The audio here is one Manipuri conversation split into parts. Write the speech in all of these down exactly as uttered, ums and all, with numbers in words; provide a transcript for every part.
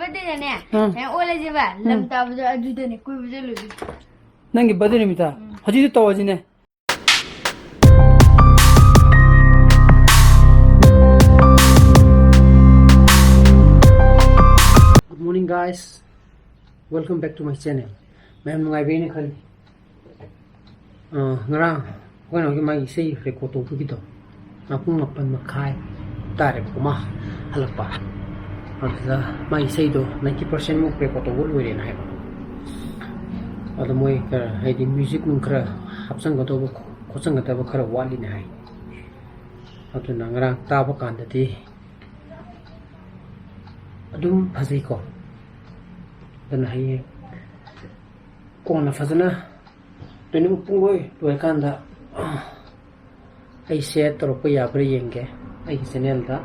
ꯕꯥꯔꯗꯦꯗꯅꯦ, ꯑꯥ꯫ ꯃꯌꯥꯝ ꯑꯣꯜꯂꯁꯦꯕ, ꯂꯝ ꯎꯝ꯫ ꯇꯥꯕꯗꯣ ꯑꯗꯨꯗꯅꯦ ꯀꯣꯏꯕ ꯆꯠꯂꯨꯁꯦ꯫ ꯅꯪꯒꯤ ꯕꯥꯔꯗꯦ ꯅꯨꯃꯤꯠꯇ? ꯎꯝ꯫ ꯍꯧꯖꯤꯛꯇꯤ ꯇꯧꯔꯁꯤꯅꯦ꯫ Good morning, guys. Welcome back to my channel. ꯃꯌꯥꯝ ꯅꯨꯡꯉꯥꯏꯕꯤꯔꯤꯅ ꯈꯜꯂꯤ꯫ ꯑ, ꯉꯔꯥꯡ ꯑꯩꯈꯣꯏ ꯅꯥꯎꯒꯤ ꯃꯥꯒꯤ ꯏꯁꯩ ꯔꯦꯀꯣꯔꯠ ꯇꯧꯕꯒꯤꯗꯣ, ꯉꯥ ꯄꯨꯡ ꯃꯥꯄꯟ ꯃꯈꯥꯏ ꯇꯥꯔꯦꯕꯀꯣ, ꯃꯥ ꯍꯜꯂꯛꯄ꯫ ꯑꯗꯨꯗ ꯃꯥꯒꯤ ꯏꯁꯩꯗꯣ ninety percent ꯃꯨꯛ ꯔꯦꯀꯣꯔꯠ ꯇꯧꯕ ꯂꯣꯏꯔꯦꯅ ꯍꯥꯏꯕ꯫ ꯑꯗꯣ ꯃꯣꯏ ꯈꯔ, ꯍꯥꯏꯗꯤ, ꯃ꯭ꯌꯨꯖꯤꯛ ꯅꯨꯡ ꯈꯔ ꯍꯥꯞꯆꯤꯟꯒꯗꯧꯕ ꯈꯣꯠꯆꯤꯟꯒꯗꯕ ꯈꯔ ꯋꯥꯠꯂꯤꯅꯦ ꯍꯥꯏ꯫ ꯑꯗꯨꯅ ꯉꯔꯥꯡ ꯇꯥꯕ ꯀꯥꯟꯗꯗꯤ ꯑꯗꯨꯝ ꯐꯖꯩꯀꯣ꯫ ꯑꯗꯨꯅ ꯍꯌꯦꯡ ꯀꯣꯟꯅ ꯐꯖꯅ ꯇ꯭ꯔꯦꯅꯤꯡ ꯄꯨꯡꯂꯣꯏ ꯂꯣꯏꯔꯀꯥꯟꯗ, ꯑꯩꯁꯦ ꯇꯧꯔꯛꯄ ꯌꯥꯕ꯭ꯔꯥ ꯌꯦꯡꯒꯦ ꯑꯩꯒꯤ ꯆꯦꯅꯦꯜꯗ꯫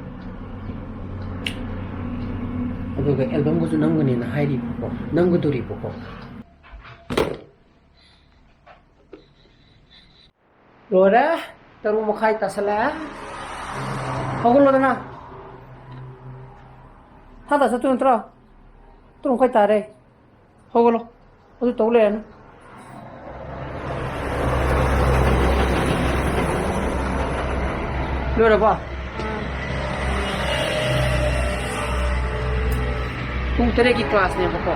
ꯑꯗꯨꯒ ꯑꯦꯜꯕꯝꯒꯁꯨ ꯅꯝꯒꯅꯦꯅ ꯍꯥꯏꯔꯤꯕꯀꯣ, ꯅꯝꯒꯗꯣꯔꯤꯕꯀꯣ꯫ ꯂꯣꯏꯔꯦ, ꯇꯔꯨꯛ ꯃꯈꯥꯏ ꯇꯥꯁꯜꯂꯛꯑꯦ꯫ ꯍꯧꯒꯠꯂꯣꯗꯅ꯫ ꯊꯥ ꯇꯥ ꯆꯠꯇꯣꯏ ꯅꯠꯇ꯭ꯔꯣ? ꯇꯔꯨꯛ ꯃꯈꯥꯏ ꯇꯥꯔꯦ꯫ ꯍꯧꯒꯠꯂꯣ꯫ ꯑꯗꯨ ꯇꯧ ꯂꯩꯔꯅꯨ꯫ ꯂꯣꯏꯔꯕꯣ? ꯄꯨꯡ ꯇꯔꯦꯠꯀꯤ ꯀ꯭ꯂꯥꯁꯅꯦꯕꯀꯣ꯫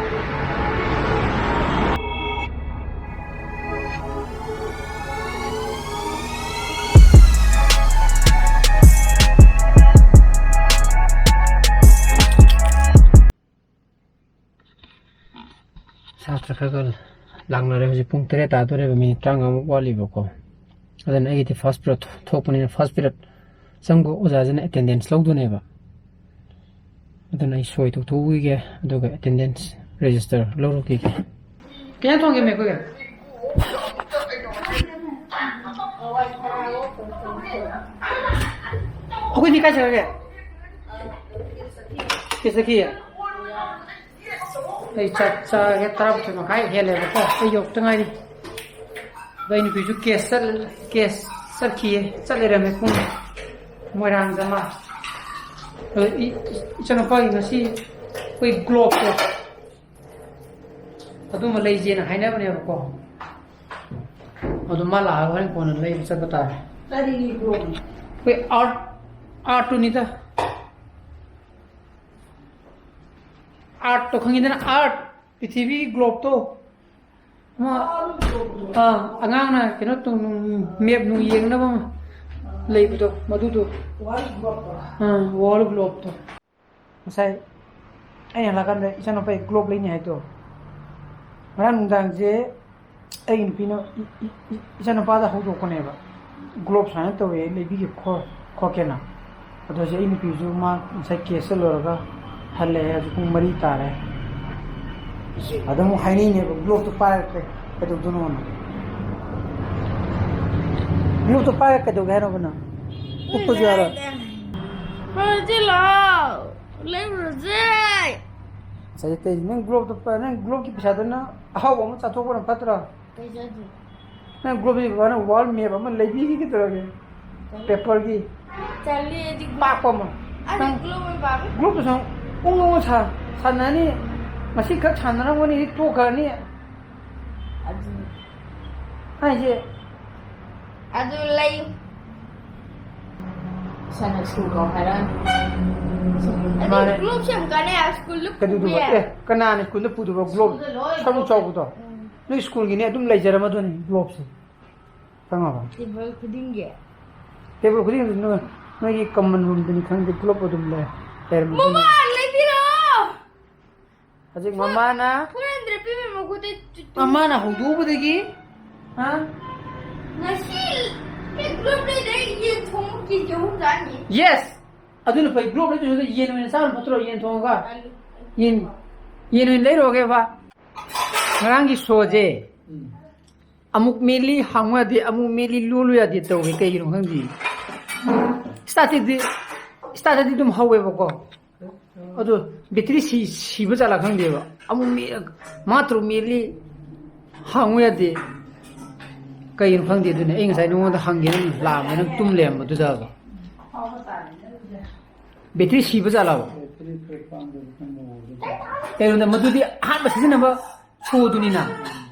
ꯁꯥꯇ꯭ꯔ ꯈꯔ ꯈꯔ ꯂꯥꯛꯅꯔꯦ꯫ ꯍꯧꯖꯤꯛ ꯄꯨꯡ ꯇꯔꯦꯠ ꯇꯥꯗꯣꯔꯦꯕ, ꯃꯤꯅꯤꯠ ꯇꯔꯥꯃꯉꯥꯃꯨꯛ ꯋꯥꯠꯂꯤꯕꯀꯣ꯫ ꯑꯗꯨꯅ ꯑꯩꯒꯤꯗꯤ first period ꯊꯣꯛꯄꯅꯤꯅ, first period ꯆꯪꯕ ꯑꯣꯖꯥꯁꯤꯅ attendance ꯂꯧꯗꯣꯏꯅꯦꯕ꯫ ꯑꯗꯨꯅ ꯑꯩ ꯁꯣꯏ ꯇꯧꯊꯣꯛꯎꯈꯤꯒꯦ, ꯑꯗꯨꯒ attendance register ꯂꯧꯔꯨꯈꯤꯒꯦ꯫ ꯀꯩ ꯏꯟꯖꯥꯡ ꯊꯣꯡꯒꯦ, ꯃꯦꯝ, ꯑꯩꯈꯣꯏꯒꯤ? ꯑꯩꯈꯣꯏꯗꯤ ꯀꯥꯏ ꯆꯠꯈ꯭ꯔꯒꯦ? ꯀꯦ ꯆꯠꯈꯤꯌꯦ? ꯑꯩ ꯆꯥꯛ ꯆꯥꯔꯒꯦ, ꯇꯔꯥꯃꯥꯊꯣꯏ ꯃꯈꯥꯏ ꯍꯦꯜꯂꯦꯕꯀꯣ, ꯑꯩ ꯌꯧꯔꯛꯇ ꯉꯥꯏꯔꯤ꯫ ꯑꯗꯣ ꯑꯩ ꯅꯨꯄꯤꯁꯨ ꯀꯦꯁ ꯆꯠ-, ꯀꯦꯁ ꯆꯠꯈꯤꯌꯦ, ꯆꯠ ꯂꯩꯔꯝꯃꯦ ꯄꯨꯡ ꯃꯣꯏꯔꯥꯡꯗ ꯃꯥ꯫ ꯑꯗꯣ ꯏ-, ꯏꯆꯥꯅꯨꯄꯥꯒꯤ ꯉꯁꯤ ꯑꯩꯈꯣꯏ ꯒ꯭ꯂꯣꯞꯇꯣ ꯑꯗꯨꯃ ꯂꯩꯁꯦꯅ ꯍꯥꯏꯅꯕꯅꯦꯕꯀꯣ꯫ ꯑꯗꯨ ꯃꯥ ꯂꯥꯛꯑꯒ ꯍꯣꯔꯦꯟ ꯀꯣꯟꯅ ꯂꯩꯕ ꯆꯠꯄ ꯇꯥꯔꯦ꯫ ꯀꯔꯤꯒꯤ ꯒ꯭ꯂꯣꯞꯅꯣ? ꯑꯩꯈꯣꯏ ꯑꯥꯔꯠ, ꯑꯥꯔꯠꯇꯨꯅꯤꯗ꯫ ꯑꯥꯔꯠꯇꯣ ꯈꯪꯉꯤꯗꯅ, ꯑꯥꯔꯠ, ꯄ꯭ꯔꯤꯊꯤꯕꯤꯒꯤ ꯒ꯭ꯂꯣꯞꯇꯣ꯫ ꯑꯃ, ꯑꯥ, ꯑꯉꯥꯡꯅ ꯀꯩꯅꯣ ꯇꯧ-, ꯃꯦꯞ ꯅꯨꯡ ꯌꯦꯡꯅꯕ ꯑꯃ ꯂꯩꯕꯗꯣ, ꯃꯗꯨꯗꯣ꯫ ꯋꯥꯔꯜ ꯒ꯭ꯂꯣꯞꯇꯣ꯫ ꯑꯥ, ꯋꯥꯔꯜ ꯒ꯭ꯂꯣꯞꯇꯣ꯫ ꯉꯁꯥꯏ ꯑꯩꯅ ꯍꯜꯂꯛꯀꯥꯟꯗ ꯏꯆꯥꯅꯨꯄꯥꯒꯤ ꯒ꯭ꯂꯣꯞ ꯂꯩꯅꯤ ꯍꯥꯏꯗꯣ, ꯉꯔꯥꯡ ꯅꯨꯡꯗꯥꯡꯁꯦ ꯑꯩꯒꯤ ꯅꯨꯄꯤꯅ ꯏ-, ꯏ-, ꯏ-, ꯏꯆꯥꯅꯨꯄꯥꯗ ꯍꯧꯗꯣꯛꯄꯅꯦꯕ, "ꯒ꯭ꯂꯣꯞ ꯁꯨꯃꯥꯏꯅ ꯇꯧꯋꯦ, ꯂꯩꯕꯤꯒꯦ ꯈꯣ-, ꯈꯣꯠꯀꯦꯅ"꯫ ꯑꯗꯣ ꯍꯧꯖꯤꯛ ꯑꯩ ꯅꯨꯄꯤꯁꯨ ꯃꯥ ꯉꯁꯥꯏ ꯀꯦꯁ ꯆꯠꯂꯨꯔꯒ ꯍꯜꯂꯛꯑꯦ꯫ ꯍꯧꯖꯤꯛ ꯄꯨꯡ ꯃꯔꯤ ꯇꯥꯔꯦ꯫ ꯑꯗ ꯑꯃꯨꯛ ꯍꯥꯏꯅꯩꯅꯦꯕ, ꯒ꯭ꯂꯣꯞꯇꯣ ꯄꯥꯏꯔꯒ ꯀꯩ-, ꯀꯩꯗꯧꯗꯣꯏꯅꯣꯅ꯫ ꯒ꯭ꯂꯣꯞꯇꯣ ꯄꯥꯏꯔꯒ ꯀꯩꯗꯧꯒꯦ ꯍꯥꯏꯅꯣꯕ ꯅꯪ? ꯎꯞꯄꯁꯨ ꯌꯥꯔꯣꯏ꯫ ꯍꯧꯖꯤꯛ ꯂꯥꯛꯑꯣ꯫ ꯂꯩꯔꯨꯔꯁꯦ꯫ ꯉꯁꯥꯏꯗꯤ ꯀꯩ, ꯅꯪ ꯒ꯭ꯂꯣꯞꯇꯣ ꯄꯥꯏ-, ꯅꯪ ꯒ꯭ꯂꯣꯞꯀꯤ ꯄꯩꯁꯥꯗꯨꯅ ꯑꯍꯥꯎꯕ ꯑꯃ ꯆꯥꯊꯣꯛꯄꯅ ꯐꯠꯇ꯭ꯔꯣ? ꯀꯩ ꯆꯥꯗꯣꯏꯅꯣ? ꯅꯪ ꯒ꯭ꯂꯣꯞꯁꯤ ꯕꯕꯥꯅ ꯋꯥꯔꯜ ꯃꯦꯞ ꯑꯃ ꯂꯩꯕꯤꯒꯦ ꯀꯩꯗꯧꯔꯒꯦ? ꯀꯔꯤ? ꯄꯦꯄꯔꯒꯤ꯫ ꯆꯠꯂꯤ ꯑꯩꯗꯤ ꯒ꯭ꯂꯣꯞ-, ꯄꯥꯛꯄ ꯑꯃ꯫ ꯑꯩꯗꯤ ꯅꯪ ꯒ꯭ꯂꯣꯞ ꯑꯣꯏꯅ ꯄꯥꯝꯃꯤ꯫ ꯒ꯭ꯂꯣꯞꯇꯨ ꯁꯨꯝ ꯎꯪ ꯎꯪ ꯁꯥ-, ꯁꯥꯟꯅꯅꯤ꯫ ꯉꯁꯤ ꯈꯛ ꯁꯥꯟꯅꯔꯝꯒꯅꯤ, ꯇꯣꯛꯈ꯭ꯔꯅꯤ꯫ ꯑꯗꯨꯅꯤ꯫ ꯍꯥꯏꯁꯦ꯫ ꯑꯗꯨ ꯂꯩ꯫ ꯏꯁꯥꯅ ꯁ꯭ꯀꯨꯜ ꯀꯥꯎ ꯍꯥꯏꯔꯛꯑꯅꯤ꯫ ꯑꯗꯨ ꯃꯥꯅꯦ꯫ ꯒ꯭ꯂꯣꯞꯁꯦ ꯌꯥꯝ ꯀꯥꯟꯅꯩ, ꯁ꯭ꯀꯨꯜꯗ ꯄꯨꯕ ꯀꯩꯗꯧꯗꯣꯏꯕ? ꯌꯥꯏ꯫ ꯑꯦ, ꯀꯅꯥꯅ ꯁ꯭ꯀꯨꯜꯗ ꯄꯨꯗꯣꯏꯕ? ꯒ꯭ꯂꯣꯞ ꯁ꯭ꯀꯨꯜꯗ ꯂꯣꯏ ꯁꯔꯨ ꯒ꯭ꯂꯣꯞ ꯆꯥꯎꯕꯗꯣ? ꯎꯝ꯫ ꯅꯣꯏ ꯁ꯭ꯀꯨꯜꯒꯤꯅꯦ ꯑꯗꯨꯝ ꯂꯩꯖꯔꯝꯃꯗꯣꯏꯅꯤ ꯒ꯭ꯂꯣꯞꯁꯦ꯫ ꯈꯪꯉꯕ? ꯇꯦꯕꯜ ꯈꯨꯗꯤꯡꯒꯤ? ꯇꯦꯕꯜ ꯈꯨꯗꯤꯡꯗ ꯅꯣꯏ, ꯅꯣꯏꯒꯤ ꯀꯃꯟ ꯔꯨꯝꯗꯅꯤ ꯈꯪꯗꯦ, ꯒ꯭ꯂꯣꯞ ꯑꯗꯨꯝ ꯂꯩ-, ꯂꯩꯔꯝꯃꯗꯣꯏꯅꯤ꯫ ꯃꯃꯥ, ꯂꯩꯕꯤꯔꯛꯑꯣ! ꯍꯧꯖꯤꯛ ꯃꯃꯥꯅ, ꯐꯣꯔ ꯍꯟꯗ꯭ꯔꯦꯠ ꯄꯤꯕ ꯃꯈꯨꯠꯇ ꯇꯨ-, ꯇꯨ-, ꯃꯃꯥꯅ ꯍꯧꯗꯣꯛꯎꯕꯗꯒꯤ, ꯍꯥ? ꯉꯁꯤ ꯍꯦꯛ ꯒ꯭ꯂꯣꯞ ꯂꯩꯗ꯭ꯔꯦ, ꯌꯦꯟ ꯊꯣꯡꯕ ꯀꯦꯖꯤ ꯑꯍꯨꯝ ꯆꯥꯅꯤ꯫ Yes! ꯑꯗꯨꯅ ꯐꯩ, ꯒ꯭ꯂꯣꯞ ꯂꯩꯗꯣꯏ ꯁꯔꯨꯛ ꯌꯦꯟ ꯑꯣꯏꯅ ꯆꯥꯕꯅ ꯐꯠꯇ꯭ꯔꯣ? ꯌꯦꯟ ꯊꯣꯡꯉꯒ? ꯑꯂꯨ꯫ ꯌꯦꯟ, ꯌꯦꯟ ꯑꯣꯏꯅ ꯂꯩꯔꯨꯔꯒꯦꯕ꯫ ꯉꯔꯥꯡꯒꯤ ꯁꯣꯁꯦ ꯎꯝ꯫ ꯑꯃꯨꯛ ꯃꯦꯠꯂꯤ ꯍꯥꯡꯉꯨ ꯌꯥꯗꯦ, ꯑꯃꯨꯛ ꯃꯦꯠꯂꯤ ꯂꯣꯜꯂꯨ ꯌꯥꯗꯦ ꯇꯧꯔꯦ, ꯀꯩꯒꯤꯅꯣ ꯈꯪꯗꯦ꯫ ꯏꯁꯇꯥꯔꯠꯇꯗꯤ, ꯏꯁꯇꯥꯔꯠꯇꯗꯤ ꯑꯗꯨꯝ ꯍꯧꯋꯦꯕꯀꯣ꯫ ꯑꯗꯣ ꯕꯦꯇ꯭ꯔꯤ ꯁꯤ-, ꯁꯤꯕ ꯖꯥꯠꯂꯥ ꯈꯪꯗꯦꯕ꯫ ꯑꯃꯨꯛ ꯃꯦ-, ꯃꯉꯥ ꯇꯔꯨꯛ ꯃꯦꯠꯂꯤ, ꯍꯥꯡꯉꯨ ꯌꯥꯗꯦ꯫ ꯀꯩꯒꯤꯅꯣ ꯈꯪꯗꯦ꯫ ꯑꯗꯨꯅꯦ ꯑꯩ ꯉꯁꯥꯏ ꯅꯉꯣꯟꯗ ꯍꯪꯒꯦꯅ ꯂꯥꯛꯑꯝꯃꯦ, ꯅꯪ ꯇꯨꯝ ꯂꯩꯔꯝꯕꯗꯨꯗꯕ꯫ ꯕꯦꯇ꯭ꯔꯤ ꯁꯤꯕ ꯖꯥꯠꯂꯕ? ꯕꯦꯇ꯭ꯔꯤ ꯈꯔ ꯄꯥꯝꯗꯕ ꯈꯪꯗꯕ ꯑꯣꯏꯔꯦ꯫ ꯀꯩꯅꯣꯗ ꯃꯗꯨꯗꯤ ꯑꯍꯥꯟꯕ ꯁꯤꯖꯤꯟꯅꯕ ꯁꯣꯗꯨꯅꯤꯅ꯫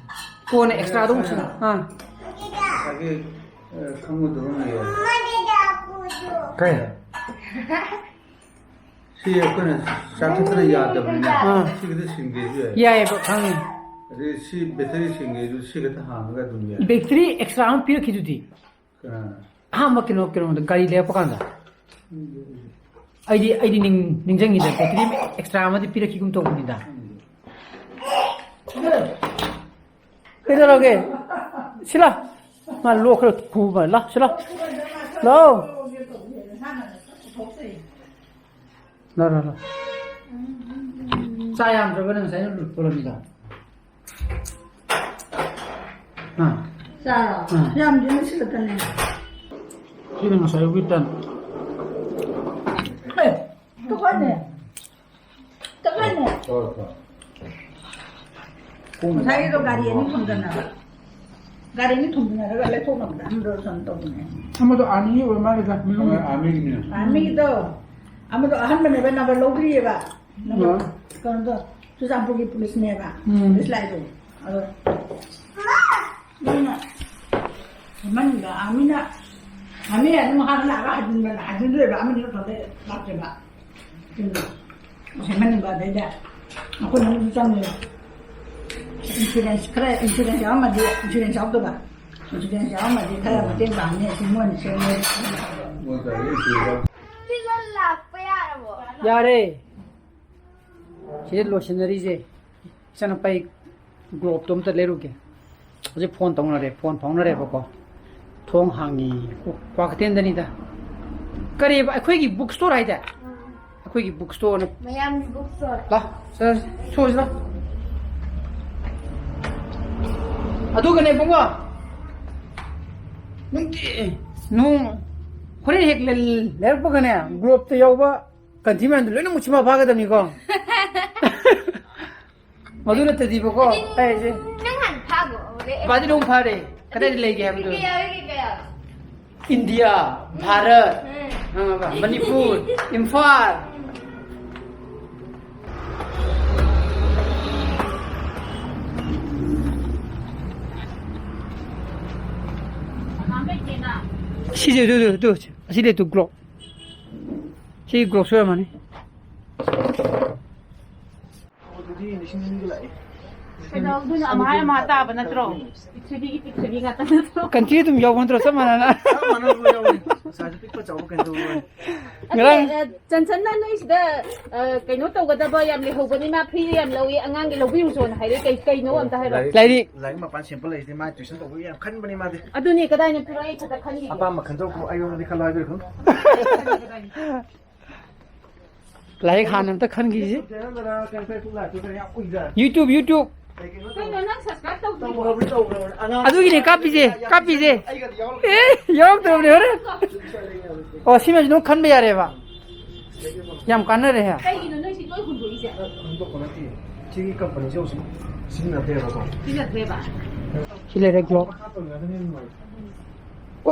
ꯀꯣꯟꯅ ꯑꯦꯛꯁꯇ꯭ꯔꯥꯗꯣ ꯑꯃꯨꯛ ꯁꯤꯖꯤꯟꯅ-, ꯑꯥ꯫ ꯉꯁꯥꯏꯒꯤ, ꯑ, ꯈꯪꯉꯨꯗꯕ ꯑꯃ ꯂꯩꯌꯦ꯫ ꯀꯩ? ꯁꯤ ꯑꯩꯈꯣꯏꯅ ꯆꯥꯛ ꯊꯛꯇꯅ ꯌꯥꯗꯕꯅꯤꯅ ꯑꯥ꯫ ꯁꯤ ꯈꯛꯇ ꯁꯤꯟꯒꯦꯁꯨ ꯌꯥꯏ꯫ ꯌꯥꯏꯌꯦꯕ, ꯈꯪꯉꯦ꯫ ꯑꯗꯩ ꯁꯤ ꯕꯦꯇꯔꯤ ꯁꯤꯟꯒꯦꯁꯨ ꯁꯤ ꯈꯛꯇ ꯍꯥꯡꯉꯒ ꯑꯗꯨꯝ ꯌꯥꯏ꯫ ꯕꯦꯇ꯭ꯔꯤ ꯑꯦꯛꯁꯇ꯭ꯔꯥ ꯑꯃ ꯄꯤꯔꯛꯈꯤꯗꯨꯗꯤ꯫ ꯀꯅꯥꯅ? ꯑꯍꯥꯟꯕ ꯀꯩꯅꯣ, ꯀꯩꯅꯣꯗ ꯒꯥꯔꯤ ꯂꯩꯔꯛꯄ ꯀꯥꯟꯗ꯫ ꯎꯝ꯫ ꯑꯩꯗꯤ, ꯑꯩꯗꯤ ꯅꯤꯡ-, ꯅꯤꯡꯁꯤꯡꯉꯤꯗ, ꯕꯦꯇ꯭ꯔꯤ ꯑꯦꯛꯁꯇ꯭ꯔꯥ ꯑꯃꯗꯤ ꯄꯤꯔꯛꯈꯤꯒꯨꯝ ꯇꯧꯕꯅꯤꯗ꯫ ꯎꯝ꯫ ꯀꯩꯗꯧꯔꯒꯦ? ꯁꯤꯂꯥ꯫ ꯃꯥ ꯂꯣꯛ ꯈꯔ ꯈꯨꯕ ꯃꯥꯜꯂꯦ꯫ ꯂꯥ, ꯁꯤꯂꯥ꯫ ꯂꯥꯎ꯫ ꯂꯥ, ꯂꯥ, ꯂꯥ꯫ ꯆꯥ ꯌꯥꯝꯗ꯭ꯔꯕ ꯅꯪ ꯉꯁꯥꯏꯅ ꯄꯨꯔꯝꯃꯤꯗꯣ? ꯑꯥ꯫ ꯆꯥꯔꯣ? ꯑꯥ꯫ ꯌꯥꯝꯗꯤ ꯉꯁꯤ ꯈꯛꯇꯅꯦ꯫ ꯁꯤꯅ ꯉꯁꯥꯏ ꯑꯌꯨꯛꯀꯤ ꯇꯟ꯫ ꯑꯦ, ꯇꯨꯀꯥꯟꯅꯦ꯫ ꯇꯨꯀꯥꯟꯅꯦ꯫ ꯉꯁꯥꯏꯒꯤꯗꯣ ꯒꯥꯔꯤ ꯑꯅꯤ ꯊꯣꯝꯖꯤꯟꯅꯕ꯫ ꯒꯥꯔꯤ ꯑꯅꯤ ꯊꯣꯝꯖꯤꯟꯅꯔꯒ ꯂꯩꯊꯣꯛꯅꯕꯗ ꯑꯃꯗꯣ ꯀꯩꯅꯣ ꯇꯧꯕꯅꯦ꯫ ꯑꯃꯗꯣ ꯑꯥꯔꯃꯤꯒꯤ ꯑꯣꯏ ꯃꯥꯜꯂꯦꯗ, ꯃꯅꯨꯡꯒꯤ꯫ ꯑꯥꯔꯃꯤꯒꯤꯅꯦ꯫ ꯑꯥꯔꯃꯤꯒꯤꯗꯣ ꯑꯃꯗꯣ ꯑꯍꯟꯕꯅꯦꯕ, ꯅꯝꯕꯔ ꯂꯧꯗ꯭ꯔꯤꯑꯕ꯫ ꯅꯝꯕꯔ ꯑꯥ꯫ ꯀꯩꯅꯣꯗꯣ, ꯆꯨꯔꯆꯥꯟꯄꯨꯔꯒꯤ ꯄꯨꯂꯤꯁꯅꯦꯕ꯫ ꯎꯝ꯫ ꯄꯨꯂꯤꯁ ꯂꯥꯛꯏꯗꯣ꯫ ꯑꯗꯣ ꯃꯣꯏꯅ ꯃꯅꯨꯡꯗ ꯑꯥꯔꯃꯤꯅ, ꯑꯥꯔꯃꯤ ꯑꯗꯨꯝ ꯍꯥꯟꯅ ꯂꯥꯛꯑꯒ ꯍꯥꯏꯖꯤꯟꯕ, ꯍꯥꯏꯖꯤꯟꯗꯣꯏꯕ, ꯑꯃꯗꯤ ꯃꯇꯣꯟꯗ ꯂꯥꯛꯇꯣꯏꯕ꯫ ꯎꯝ꯫ ꯉꯁꯥꯏ ꯃꯅꯨꯡꯗ ꯑꯗꯩꯗ ꯑꯩꯈꯣꯏ ꯃꯅꯨꯡꯗ ꯆꯪꯉꯦꯕ꯫ ꯏꯟꯁꯨꯔꯦꯟꯁ ꯈꯔ, ꯏꯟꯁꯨꯔꯦꯟꯁ ꯌꯥꯎꯔꯝꯃꯗꯤ, ꯏꯟꯁꯨꯔꯦꯟꯁ ꯌꯥꯎꯗꯕ, ꯏꯟꯁꯨꯔꯦꯟꯁ ꯌꯥꯎꯔꯝꯃꯗꯤ ꯈꯔ ꯃꯇꯦꯡ ꯄꯥꯡꯅꯤ, ꯑꯁꯤ ꯃꯣꯏꯅ ꯁꯦꯝꯃꯦ꯫ ꯃꯣꯏ ꯒꯥꯔꯤ ꯏꯟꯁꯨꯔꯦꯟꯁ ꯌꯥꯎ- ꯌꯥꯔꯦ꯫ ꯁꯤꯗ ꯂꯣꯏꯁꯤꯟꯅꯔꯤꯁꯦ꯫ ꯏꯆꯥꯅꯨꯄꯥꯒꯤ ꯒ꯭ꯂꯣꯞꯇꯣ ꯑꯝꯇ ꯂꯩꯔꯨꯒꯦ꯫ ꯍꯧꯖꯤꯛ ꯐꯣꯟ ꯇꯧꯅꯔꯦ, ꯐꯣꯟ ꯐꯥꯎꯅꯔꯦꯕꯀꯣ꯫ ꯊꯣꯡ ꯍꯥꯡꯉꯤ꯫ ꯀ꯭ꯋꯥꯀꯩꯊꯦꯜꯗꯅꯤꯗ꯫ ꯀꯔꯤꯕ? ꯑꯩꯈꯣꯏꯒꯤ ꯕꯨꯛ ꯁ꯭ꯇꯣꯔ ꯍꯥꯏꯗꯥꯏ? ꯑꯩꯈꯣꯏꯒꯤ ꯕꯨꯛ ꯁ꯭ꯇꯣꯔꯅ꯫ ꯃꯌꯥꯝꯒꯤ ꯕꯨꯛ ꯁ꯭ꯇꯣꯔ꯫ ꯂꯥ, ꯁꯦ, ꯁꯦ, ꯁꯣꯁꯤ ꯂꯥ꯫ ꯑꯗꯨꯒꯅꯦ ꯏꯕꯨꯡꯉꯣ, ꯅꯨꯡꯇꯤ, ꯅꯣꯡ, ꯍꯣꯔꯦꯟ ꯍꯦꯛ ꯂꯩ-, ꯂꯩꯔꯛꯄꯒꯅꯦ, ꯒ꯭ꯂꯣꯞꯇ ꯌꯥꯎꯕ ꯀꯟꯊꯤ ꯃꯌꯥꯝꯗꯣ ꯂꯣꯏꯅꯃꯛ ꯆꯤꯝꯐꯥ ꯐꯥꯒꯗꯕꯅꯤꯀꯣ꯫ ꯃꯗꯨ ꯅꯠꯇꯗꯤꯕꯀꯣ, ꯑꯩ ꯍꯥꯏꯁꯦ꯫ ꯅꯪ ꯍꯥꯟꯅ ꯐꯥꯈꯣ꯫ ꯕꯥꯗꯤ ꯅꯣꯡ ꯐꯥꯔꯦ꯫ ꯀꯗꯥꯏꯗ ꯂꯩꯒꯦ ꯍꯥꯏꯕꯗꯨ? ꯀꯌꯥ ꯂꯩꯒꯦ, ꯀꯌꯥ? ꯏꯟꯗꯤꯌꯥ, ꯚꯥꯔꯠ, ꯎꯝ꯫ ꯈꯪꯉꯕ? ꯃꯅꯤꯄꯨꯔ, ꯏꯝꯐꯥꯜ꯫ ꯁꯤꯁꯦ, ꯑꯗꯨ, ꯑꯗꯨ, ꯑꯗꯨ, ꯑꯁꯤ ꯂꯩꯇꯨ ꯒ꯭ꯂꯣꯛ꯫ ꯁꯤ ꯒ꯭ꯂꯣꯛ ꯁꯣꯏꯔꯝꯃꯅꯤ꯫ ꯑꯗꯨꯗꯤ ꯂꯤꯁꯤꯡ ꯑꯅꯤꯒ ꯂꯥꯛꯑꯦ꯫ ꯀꯩꯗꯧꯗꯣꯏꯅꯣ? ꯑꯃꯥꯏ ꯑꯃꯥ ꯇꯥꯕ ꯅꯠꯇ꯭ꯔꯣ? ꯄ꯭ꯔꯤꯊꯤꯕꯤꯒꯤ ꯄꯤꯛꯊꯕꯤ ꯉꯥꯛꯇ ꯅꯠꯇ꯭ꯔꯣ? ꯀꯟꯇ꯭ꯔꯤ ꯑꯗꯨꯝ ꯌꯥꯎꯕ ꯅꯠꯇ꯭ꯔꯣ? ꯆꯞ ꯃꯥꯟꯅꯅ꯫ ꯆꯞ ꯃꯥꯟꯅꯕ ꯌꯥꯎꯋꯦ꯫ ꯄꯩꯁꯥꯁꯨ ꯄꯤꯛꯄ ꯆꯥꯎꯕ ꯀꯩꯅꯣ ꯇꯧꯕ ꯋꯥꯅꯤ꯫ ꯉꯔꯥꯡ ꯑꯗꯨ, ꯑ, ꯆꯟꯆꯟꯅ ꯅꯣꯏꯁꯤꯗ, ꯑ, ꯀꯩꯅꯣ ꯇꯧꯒꯗꯕ ꯌꯥꯝ ꯂꯩꯍꯧꯕꯅꯤ, ꯃꯥ ꯐ꯭ꯔꯤꯗ ꯌꯥꯝ ꯂꯧꯏ, ꯑꯉꯥꯡꯒꯤ ꯂꯧꯕꯤꯔꯨꯆꯣꯅ ꯍꯥꯏꯔꯛꯏ꯫ ꯀꯩ-, ꯀꯩꯅꯣ ꯑꯝꯇ ꯍꯥꯏꯔꯛꯑꯣ꯫ ꯂꯥꯏꯔꯤꯛ, ꯂꯥꯏꯔꯤꯛ꯫ ꯂꯥꯏꯔꯤꯛ ꯃꯄꯥꯟ ꯁꯦꯝꯕ ꯂꯩꯔꯤꯁꯦ ꯃꯥ ꯇ꯭ꯌꯨꯁꯟ ꯇꯧꯕꯒꯤ ꯌꯥꯝ ꯈꯟꯕꯅꯤ ꯃꯥꯗꯤ꯫ ꯑꯗꯨꯅꯦ, ꯀꯗꯥꯏꯅꯣ ꯄꯤꯔꯛꯑꯣ, ꯑꯩ ꯈꯛꯇ ꯈꯟꯈꯤꯒꯦ꯫ ꯑꯄꯥꯝꯕ ꯈꯟꯖꯧꯀꯣ, ꯑꯩꯉꯣꯟꯗꯗꯤ ꯈꯜꯂꯣ ꯍꯥꯏꯕꯤꯔꯛꯀꯅꯨ꯫ ꯂꯥꯏꯔꯤꯛ ꯍꯥꯟꯅ ꯑꯝꯇ ꯈꯟꯈꯤꯁꯤ꯫ ꯀꯩꯅꯣꯗꯔ, ꯀꯩꯅꯣ Facebook ꯂꯥꯛꯇꯣꯏꯗꯔ ꯌꯥꯝ ꯎꯏꯗ꯫ YouTube, YouTube꯫ ꯀꯩꯅꯣ, ꯅꯪ subscribe ꯇꯧꯗ꯭ꯔꯤꯕꯣ? ꯇꯧꯈ꯭ꯔꯕꯅꯤ, ꯇꯧꯈ꯭ꯔꯕꯅꯤ꯫ ꯑꯉꯥꯡ ꯑꯗꯨꯒꯤꯅꯦ ꯀꯥꯞꯄꯤꯁꯦ, ꯀꯥꯞꯄꯤꯁꯦ꯫ ꯑꯩꯒꯗꯤ ꯌꯥꯎꯔꯛꯇꯦ꯫ ꯑꯦ, ꯌꯥꯎꯔꯛꯇꯕꯅꯦ, ꯍꯣꯔꯦꯟ꯫ ꯑꯣ, ꯁꯤꯃꯁꯨ ꯑꯗꯨꯝ ꯈꯟꯕ ꯌꯥꯔꯦꯕ꯫ ꯌꯥꯝ ꯀꯥꯟꯅꯔꯦ꯫ ꯀꯩꯒꯤꯅꯣ ꯅꯣꯏ ꯁꯤ ꯂꯣꯏ ꯍꯨꯟꯗꯣꯛꯏꯁꯦ? ꯍꯨꯟꯗꯣꯛꯄ ꯅꯠꯇꯦ꯫ ꯁꯤꯒꯤ ꯀꯝꯄꯅꯤꯁꯦ ꯍꯧꯖꯤꯛ ꯁꯤꯖꯤꯟꯅꯗ꯭ꯔꯦꯕꯀꯣ꯫ ꯁꯤꯖꯤꯟꯅꯗ꯭ꯔꯦꯕ? ꯁꯤ ꯂꯩꯔꯦ, ꯒ꯭ꯂꯣꯛ꯫ ꯃꯈꯥ ꯇꯧꯔꯤꯉꯩꯗꯅ ꯍꯦꯟꯅ ꯅꯨꯡꯉꯥꯏ꯫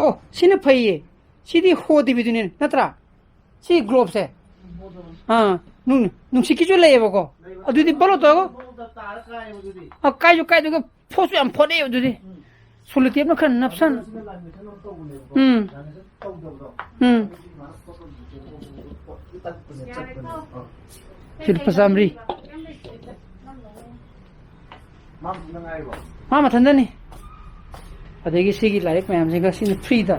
ꯑꯣ, ꯁꯤꯅ ꯐꯩꯌꯦ꯫ ꯁꯤꯗꯤ ꯍꯣꯗꯕꯤꯗꯨꯅꯦ, ꯅꯠꯇ꯭ꯔꯥ? ꯁꯤ ꯒ꯭ꯂꯣꯞꯁꯦ꯫ ꯑꯥ, ꯅꯨꯡ-, ꯅꯨꯡꯁꯤꯠꯀꯤꯁꯨ ꯂꯩꯌꯦꯕꯀꯣ꯫ ꯑꯗꯨꯗꯤ ꯕꯣꯂꯣ ꯇꯧꯔꯒ꯫ ꯑ, ꯀꯥꯏꯁꯨ ꯀꯥꯏꯗꯨꯒ ꯐꯣꯠꯁꯨ ꯌꯥꯝ ꯐꯣꯠꯂꯦ ꯑꯗꯨꯗꯤ꯫ ꯁꯣꯂꯨꯇꯦꯞꯅ ꯈꯔ ꯅꯞꯁꯟ꯫ ꯎꯝ꯫ ꯎꯝ꯫ ꯁꯤ ꯂꯨꯄꯥ ꯆꯥꯝꯃꯔꯤ꯫ ꯃꯥ ꯃꯊꯟꯗꯅꯤ꯫ ꯑꯗꯒꯤ ꯁꯤꯒꯤ ꯂꯥꯏꯔꯤꯛ ꯃꯌꯥꯝꯁꯤꯒ ꯁꯤꯅ ꯐ꯭ꯔꯤꯗ꯫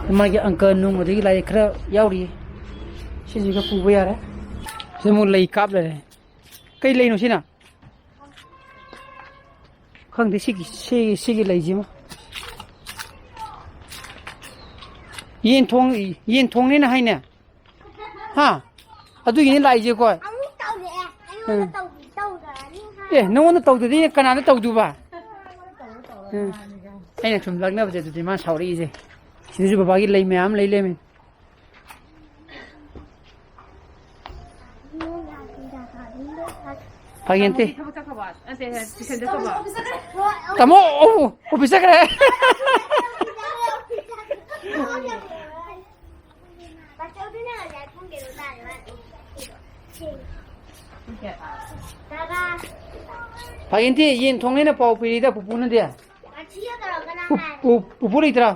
ꯃꯥꯒꯤ ꯑꯪꯀ ꯅꯨꯡ ꯑꯗꯒꯤ ꯂꯥꯏꯔꯤꯛ ꯈꯔ ꯌꯥꯎꯔꯤ꯫ ꯁꯤꯁꯤꯒ ꯄꯨꯕ ꯌꯥꯔꯦ꯫ ꯁꯤ ꯑꯃꯨꯛ ꯂꯩ ꯀꯥꯞ ꯂꯩꯔꯦ꯫ ꯀꯩ ꯂꯩꯅꯣ ꯁꯤꯅ? ꯈꯪꯗꯦ ꯁꯤꯒꯤ, ꯁꯤ, ꯁꯤꯒꯤ ꯂꯩꯁꯤꯃ꯫ ꯌꯦꯟ ꯊꯣꯡ-, ꯌꯦꯟ ꯊꯣꯡꯅꯦꯅ ꯍꯥꯏꯅꯦ? ꯍꯥ? ꯑꯗꯨꯒꯤꯅꯦ ꯂꯥꯛꯏꯁꯦꯀꯣ꯫ ꯑꯃꯨꯛ ꯇꯧꯔꯛꯑꯦ꯫ ꯑꯩꯉꯣꯟꯗ ꯎꯝ꯫ ꯇꯧ-, ꯇꯧꯗ꯭ꯔꯅꯤ ꯍꯥꯏ꯫ ꯑꯦ, ꯅꯉꯣꯟꯗ ꯇꯧꯗ꯭ꯔꯗꯤ ꯀꯅꯥꯗ ꯇꯧꯗꯣꯏꯕ? ꯎꯝ꯫ ꯑꯩꯅ ꯁꯨꯝ ꯂꯛꯅꯕꯁꯦ ꯑꯗꯨꯗꯤ ꯃꯥ ꯁꯥꯎꯔꯛꯏꯁꯦ꯫ ꯁꯤꯗꯁꯨ ꯕꯕꯥꯒꯤ ꯂꯩ ꯃꯌꯥꯝ ꯂꯩ ꯂꯩꯔꯝꯃꯦ꯫ ꯐꯥꯒꯤ ꯅꯠꯇꯦ꯫ ꯊꯕꯛ ꯆꯠꯈ꯭ꯔꯕꯣ? ꯅꯠꯇꯦ, ꯇꯨꯏꯁꯟ ꯆꯠꯈ꯭ꯔꯕꯣ? ꯇꯥꯃꯣ, ꯑꯣ, ꯑꯣꯐꯤꯁ ꯆꯠꯈ꯭ꯔꯦ꯫ ꯄꯨꯡ ꯀꯌꯥ ꯇꯥꯔꯒꯦ? ꯐꯥꯒꯤ ꯅꯠꯇꯦ, ꯌꯦꯟ ꯊꯣꯡꯅꯦꯅ ꯄꯥꯎ ꯄꯤꯔꯤꯗ ꯄꯨꯄꯨꯅꯗꯤ꯫ ꯄꯨ-, ꯄꯨ-, ꯄꯨꯄꯨ ꯂꯩꯇ꯭ꯔꯥ?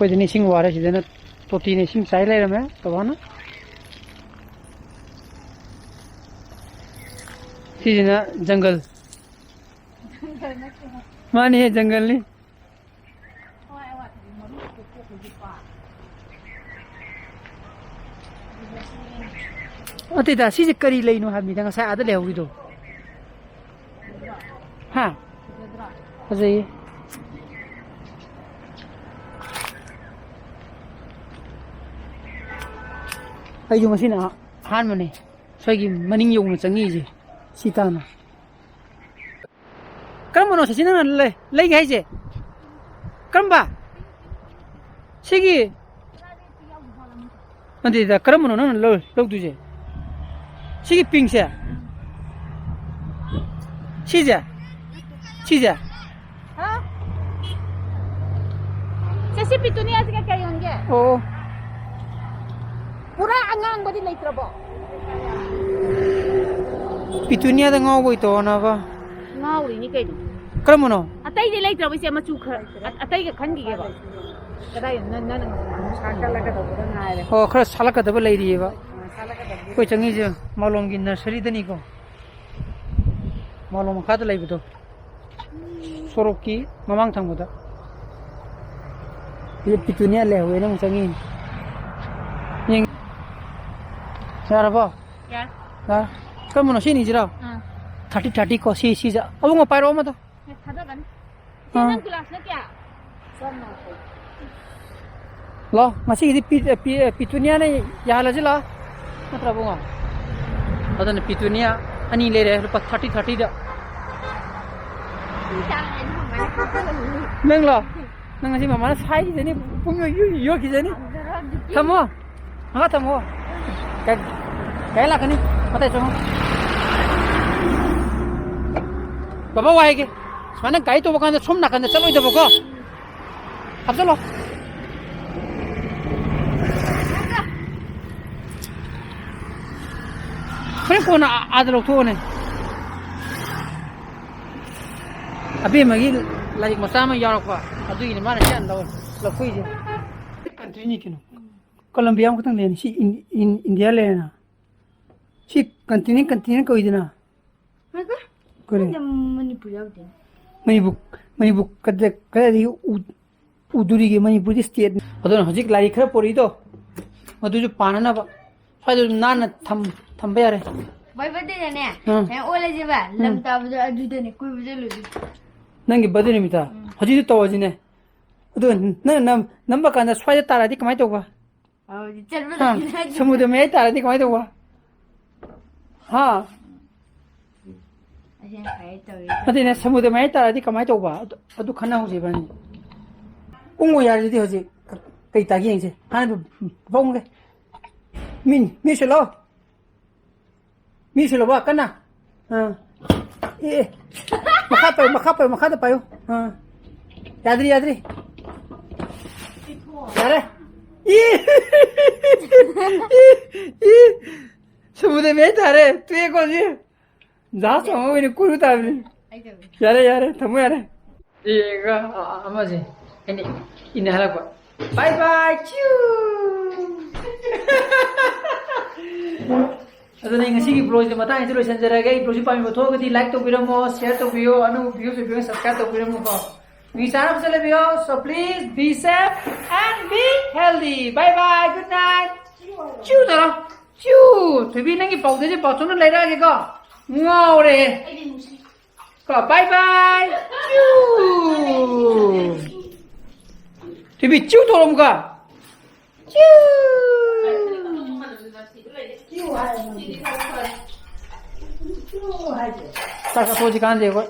ꯑꯩꯈꯣꯏꯗꯤ ꯏꯁꯤꯡ ꯋꯥꯔꯦ, ꯁꯤꯗꯅ ꯇꯣꯇꯤꯅ ꯏꯁꯤꯡ ꯆꯥꯏ ꯂꯩꯔꯝꯃꯦ ꯕꯕꯥꯅ꯫ ꯁꯤꯁꯤꯅ ꯖꯪꯒꯜ꯫ ꯃꯥꯅꯦ, ꯖꯪꯒꯜꯅꯤ꯫ ꯅꯠꯇꯦꯗ, ꯁꯤꯁꯦ ꯀꯔꯤ ꯂꯩꯅꯣ ꯍꯥꯏꯕꯅꯤꯗ, ꯉꯁꯥꯏ ꯑꯥꯗ ꯂꯩꯍꯧꯔꯤꯗꯣ? ꯍꯥ? ꯐꯖꯩꯌꯦ꯫ ꯑꯩꯁꯨ ꯉꯁꯤꯅ ꯑꯍꯥꯟꯕꯅꯦ ꯁ꯭ꯋꯥꯏꯒꯤ ꯃꯅꯤꯡ ꯌꯧꯅ ꯆꯪꯉꯛꯏꯁꯦ, ꯁꯤ ꯇꯥꯅ꯫ ꯀꯔꯝꯕꯅꯣ ꯁꯤ ꯅꯪꯅ ꯂꯩ-, ꯂꯩꯒꯦ ꯍꯥꯏꯁꯦ? ꯀꯔꯝꯕ? ꯁꯤꯒꯤ? ꯅꯠꯇꯦꯗ, ꯀꯔꯝꯕꯅꯣ ꯅꯪꯅ ꯂꯧ-, ꯂꯧꯗꯣꯏꯁꯦ? ꯁꯤꯒꯤ ꯄꯤꯡꯁꯦ? ꯁꯤꯁꯦ? ꯁꯤꯁꯦ? ꯍꯥ? ꯆꯦ, ꯁꯤ ꯄꯤꯇꯨꯅꯤꯌꯥꯁꯤꯒ ꯀꯌꯥ ꯌꯣꯟꯒꯦ? ꯑꯣ꯫ ꯄꯨꯔꯥ ꯑꯉꯥꯡꯕꯗꯤ ꯂꯩꯇ꯭ꯔꯕꯣ? ꯄꯤꯇꯨꯅꯤꯌꯥꯗ ꯉꯥꯎꯕꯣꯏ ꯇꯧꯅꯕ꯫ ꯉꯥꯎꯔꯤꯅꯤ ꯀꯩꯅꯣ꯫ ꯀꯔꯝꯕꯅꯣ? ꯑꯇꯩꯗꯤ ꯂꯩꯇ꯭ꯔꯕꯣ ꯏꯆꯦ? ꯃꯆꯨ ꯈꯔ, ꯑ-, ꯑꯇꯩꯒ ꯈꯟꯈꯤꯒꯦꯕ꯫ ꯀꯗꯥꯏꯗ? ꯅꯪ, ꯅꯪꯅ ꯉꯁꯥꯏ ꯁꯥꯀꯠꯂꯛꯀꯗꯧꯕꯗ ꯉꯥꯏꯔꯦ꯫ ꯑꯣ, ꯈꯔ ꯁꯥꯠꯂꯛꯀꯗꯕ ꯂꯩꯔꯤꯑꯕ꯫ ꯑ, ꯁꯥꯠꯂꯛꯀꯗꯕꯗ꯫ ꯑꯩꯈꯣꯏ ꯆꯪꯉꯤꯁꯦ ꯃꯥꯂꯣꯝꯒꯤ ꯅꯔꯁꯔꯤꯗꯅꯤꯀꯣ꯫ ꯃꯥꯂꯣꯝ ꯃꯈꯥꯗ ꯂꯩꯕꯗꯣ꯫ ꯁꯣꯔꯣꯛꯀꯤ ꯃꯃꯥꯡ ꯊꯪꯕꯗ꯫ ꯁꯤꯗ ꯄꯤꯇꯨꯅꯤꯌꯥ ꯂꯩꯍꯧꯋꯦꯅ ꯑꯃꯨꯛ ꯆꯪꯉꯤ꯫ ꯌꯦꯡ-, ꯌꯥꯔꯕꯣ? ꯌꯥꯔꯦ꯫ ꯌꯥꯔꯦ꯫ ꯀꯔꯝꯕꯅꯣ? ꯁꯤꯅꯤꯁꯤꯔꯣ? ꯑꯥ꯫ ꯊꯥꯔꯇꯤ, ꯊꯥꯔꯇꯤ ꯀꯣ, ꯁꯤ, ꯁꯤꯁꯦ꯫ ꯑꯕꯨꯡꯉꯣ, ꯄꯥꯏꯔꯛꯑꯣ ꯑꯃꯗꯣ꯫ ꯑꯦ, ꯊꯥꯗꯒꯅꯤ꯫ ꯁꯤ ꯑꯥ꯫ ꯅꯪ ꯒꯤꯂꯥꯁꯅ ꯀꯌꯥ? ꯂꯥꯎ, ꯉꯁꯤꯒꯤꯗꯤ ꯄꯤ-, ꯄꯤ-, ꯄꯤꯇꯨꯅꯤꯌꯥꯅ ꯌꯥꯍꯜꯂꯁꯤ ꯂꯥꯎ꯫ ꯅꯠꯇ꯭ꯔ ꯏꯕꯨꯡꯉꯣ? ꯑꯗꯨꯅ ꯄꯤꯇꯨꯅꯤꯌꯥ ꯑꯅꯤ ꯂꯩꯔꯦ, ꯂꯨꯄꯥ ꯊꯥꯔꯇꯤ ꯊꯥꯔꯇꯤꯗ꯫ ꯅꯪꯂꯣ? ꯅꯪ ꯉꯁꯤ ꯃꯃꯥꯅ ꯁꯥꯏꯈꯤꯖꯅꯤ, ꯄꯨꯡ ꯌꯣ-, ꯌꯣ-, ꯌꯣꯠꯈꯤꯖꯅꯤ꯫ ꯊꯝꯃꯣ꯫ ꯃꯈꯥ ꯊꯝꯃꯣ꯫ ꯀꯩ-, ꯀꯩ ꯂꯥꯛꯀꯅꯤ? ꯃꯇꯥꯏ ꯆꯪꯉꯣ꯫ ꯕꯕꯥ ꯋꯥ ꯍꯥꯏꯒꯦ꯫ ꯁꯨꯃꯥꯏꯅ ꯒꯥꯔꯤ ꯇꯣꯡꯕ ꯀꯥꯟꯗ ꯁꯣꯝ ꯅꯥꯀꯟꯗ ꯆꯠꯂꯣꯏꯗꯕꯀꯣ꯫ ꯍꯥꯞꯆꯜꯂꯣ꯫ ꯍꯣꯔꯦꯟ ꯀꯣꯟꯅ ꯑꯥ-, ꯑꯥꯗ ꯂꯧꯊꯣꯛꯑꯣꯅꯦ꯫ ꯑꯕꯦꯝꯃꯒꯤ ꯂꯥꯏꯔꯤꯛ ꯃꯆꯥ ꯑꯃ ꯌꯥꯎꯔꯛꯄ, ꯑꯗꯨꯒꯤꯅꯦ ꯃꯥꯅ ꯁꯤ ꯍꯥꯟꯅ ꯂꯧ-, ꯂꯧꯊꯣꯛꯏꯁꯦ꯫ ꯁꯤꯅꯤ ꯀꯩꯅꯣ꯫ ꯀꯣꯂꯝꯕꯤꯌꯥ ꯑꯃꯈꯛꯇꯪ ꯂꯩꯔꯅꯤ꯫ ꯁꯤ ꯏꯟ-, ꯏꯟ-, ꯏꯟꯗꯤꯌꯥ ꯂꯩꯔꯦꯅ꯫ ꯁꯤ continent, continent ꯀꯧꯏꯗꯅ꯫ ꯉꯥꯏꯈꯣ꯫ ꯀꯔꯤ? ꯈꯪꯗꯦ, ꯃꯅꯤꯄꯨꯔ ꯌꯥꯎꯗꯦ꯫ ꯃꯅꯤꯄꯨꯔ, ꯃꯅꯤꯄꯨꯔ ꯀꯗꯥꯏ-, ꯀꯗꯥꯏꯗꯒꯤ ꯎ-, ꯎꯗꯣꯔꯤꯒꯦ? ꯃꯅꯤꯄꯨꯔꯗꯤ state꯫ ꯑꯗꯨꯅ ꯍꯧꯖꯤꯛ ꯂꯥꯏꯔꯤꯛ ꯈꯔ ꯄꯣꯔꯛꯏꯗꯣ, ꯃꯗꯨꯁꯨ ꯄꯥꯅꯅꯕ꯫ ꯁ꯭ꯋꯥꯏꯗ ꯑꯗꯨꯝ ꯅꯥꯟꯅ ꯊꯝ-, ꯊꯝꯕ ꯌꯥꯔꯦ꯫ ꯕꯣꯏ, birthdayꯗꯅꯦ, ꯑꯥ꯫ ꯃꯌꯥꯝ ꯑꯣꯜꯂꯁꯦꯕ, ꯂꯝ ꯎꯝ꯫ ꯇꯥꯕꯗꯣ ꯑꯗꯨꯗꯅꯦ ꯀꯣꯏꯕ ꯆꯠꯂꯨꯁꯦ꯫ ꯅꯪꯒꯤ birthday ꯅꯨꯃꯤꯠꯇ? ꯎꯝ꯫ ꯍꯧꯖꯤꯛꯇꯤ ꯇꯧꯔꯁꯤꯅꯦ꯫ ꯑꯗꯨ ꯅꯪ ꯅꯝ-, ꯅꯝꯕ ꯀꯥꯟꯗ ꯁ꯭ꯋꯥꯏꯗ ꯇꯥꯔꯛꯑꯗꯤ ꯀꯃꯥꯏ ꯇꯧꯕ? ꯑꯧ, ꯆꯠꯄ ꯍꯥ? ꯂꯣꯏꯔꯦ꯫ ꯁꯃꯨꯗ꯭ꯔ ꯃꯌꯥꯏ ꯇꯥꯔꯗꯤ ꯀꯃꯥꯏ ꯇꯧꯕ? ꯍꯥ? ꯑꯁꯤ ꯌꯥꯝ ꯐꯩ ꯇꯧꯔꯤ꯫ ꯑꯗꯨꯅꯦ, ꯁꯃꯨꯗ꯭ꯔ ꯃꯌꯥꯏ ꯇꯥꯔꯗꯤ ꯀꯃꯥꯏ ꯇꯧꯕ? ꯑꯗꯨ, ꯑꯗꯨ ꯈꯟꯅꯍꯧꯁꯦ ꯏꯕꯥꯅꯤ꯫ ꯎꯪꯉꯨ ꯌꯥꯔꯤꯗꯨꯗꯤ ꯍꯧꯖꯤꯛ꯫ ꯀꯩ ꯇꯥꯒꯦ ꯌꯦꯡꯁꯦ꯫ ꯍꯥꯟꯅ ꯐꯥꯎꯉꯒꯦ꯫ ꯃꯤ, ꯃꯤ ꯁꯤꯜꯂꯣ꯫ ꯃꯤ ꯁꯤꯜꯂꯣꯕ ꯀꯟꯅ꯫ ꯑꯥ꯫ ꯑꯦ, ꯑꯦ꯫ ꯃꯈꯥ ꯄꯥꯏꯌꯨ, ꯃꯈꯥ ꯄꯥꯏꯌꯨ, ꯃꯈꯥꯗ ꯄꯥꯏꯌꯨ꯫ ꯑꯥ꯫ ꯌꯥꯗ꯭ꯔꯤ, ꯌꯥꯗ꯭ꯔꯤ꯫ ꯌꯥꯔꯦ꯫ ꯏ! ꯏ! ꯏ! ꯁꯃꯨꯗ꯭ꯔ ꯃꯌꯥꯏ ꯇꯥꯔꯦ꯫ ꯇꯣꯛꯑꯦꯀꯣ ꯁꯤ꯫ ꯖꯍꯥꯖ ꯇꯣꯡꯉ ꯑꯣꯏꯅ ꯀꯣꯏꯔꯨ ꯇꯥꯕꯅꯤ꯫ ꯑꯩ ꯇꯧꯒꯦ꯫ ꯌꯥꯔꯦ, ꯌꯥꯔꯦ, ꯊꯝꯃꯣ ꯌꯥꯔꯦ꯫ ꯌꯦꯡꯉꯒ, ꯑ-, ꯑꯃꯁꯦ ꯑꯩꯅ ꯏꯟꯅ ꯍꯜꯂꯛꯄ꯫ Bye bye, ꯆꯤꯎ! ꯑꯗꯨꯅ ꯑꯩ ꯉꯁꯤꯒꯤ vlogꯁꯦ ꯃꯇꯥꯡ ꯑꯁꯤꯗ ꯂꯣꯏꯁꯤꯟꯖꯔꯒꯦ꯫ ꯑꯩ vlogꯁꯤ ꯄꯥꯝꯕꯤꯕ ꯊꯣꯛꯑꯒꯗꯤ like ꯇꯧꯕꯤꯔꯝꯃꯣ, share ꯇꯧꯕꯤꯌꯣ, ꯑꯅꯧꯕ views ꯑꯣꯏꯕꯤꯌꯣ, subscribe ꯇꯧꯕꯤꯔꯝꯃꯣꯀꯣ꯫ ꯃꯤ ꯆꯥꯅꯕ ꯆꯠꯂꯕꯤꯌꯣ꯫ So please be safe and be healthy. Bye bye, good night. ꯆꯤꯎ ꯇꯧꯔꯣ꯫ ꯆꯤꯎ! ꯊꯣꯏꯕꯤ, ꯅꯪꯒꯤ powderꯁꯦ ꯕꯥꯆꯧꯅ ꯂꯩꯔꯛꯑꯒꯦꯀꯣ꯫ ꯉꯥꯎꯔꯦꯍꯦ꯫ ꯀꯣ, bye bye. ꯆꯤꯎ! ꯊꯣꯏꯕꯤ, ꯆꯤꯎ ꯇꯧꯔꯣ ꯑꯃꯨꯛꯀ꯫ ꯆꯤꯎ! ꯆꯥꯛ ꯆꯥꯊꯣꯛꯑꯁꯤ ꯀꯥꯟꯗꯦ ꯑꯩꯈꯣꯏ꯫